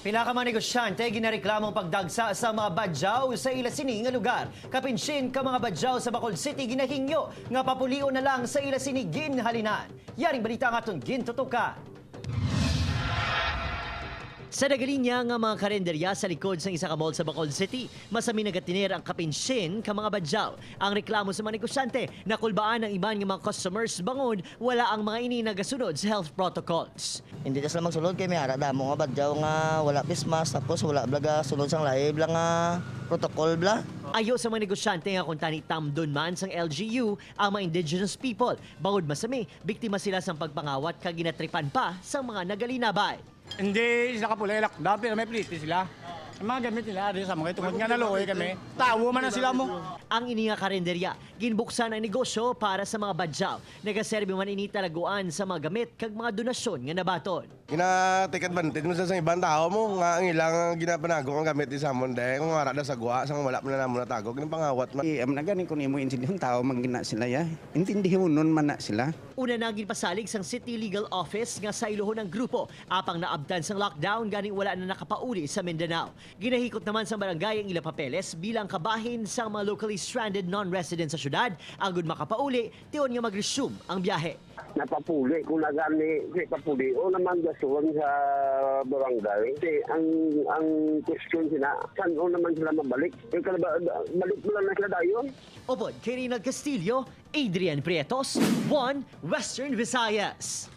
Pila ka mga negosyante ginareklamo ang pagdagsa sa mga Badjao sa ila sini nga lugar. Kapin 100 ka mga Badjao sa Bacolod City ginahingyo nga papulion na lang sa ila sini ginhalinan. Yaring balita nga aton gintutukan. Sa nagalinya nga mga karinderya sa likod sa isa ka mall sa Bacolod City, masami nagatiner ang kapin 100 ka mga Badjao. Ang reklamo sa mga negosyante, nakulbaan ang iban nga mga customers bangod wala ang mga ini nagasunod sa health protocols. Hindi ka sila magsulod kay may ara damo nga Badjao nga wala face mask, tapos wala blaga sulod sang lahi bla nga protocol bla. Ayo sa mga negosyante nga kung tani tamdon man sang LGU ang mga indigenous people. Bangod masami, biktima sila sang pagpangawat kag ginatripan pa sa mga nagalinabay. Hindi sila kapulay, lockdown, pero may pliti sila. Ang mga gamit nila, di sa mga tungod nga naluoy kami. Tawo man na sila mo. Ang ini nga karinderya, ginbuksan ang negosyo para sa mga Badjao. Nagaserbi man ini talaguan sa mga gamit kag mga donasyon nga nabaton. Gina-take advantage mo sa ibang tao mo nga ang ilang ginapanago ang gamit sa amon dahil kung ara na sa guwa sang wala man na namo natago ginapangawat man. Am na gani kung imo intindihon tao man gina sila ya. Intindihon nun man na sila. Una naging pasalig sang City Legal Office nga sa iluhon ng grupo apang naabtan sang lockdown, ganing wala na nakapauli sa Mindanao. Ginahikot naman sang barangay ang ila papeles bilang kabahin sang mga locally stranded non-residents sa syudad agud makapauli tion nga mag-resume ang biyahe. Napapuli kung nagani si papuli o naman gasuhan sa barangay. Kasi ang question sila, saan o naman sila mabalik? Yung balik mo lang na sila dayon. Upod kay Rinald Castillo, Adrian Prietos, 1 Western Visayas.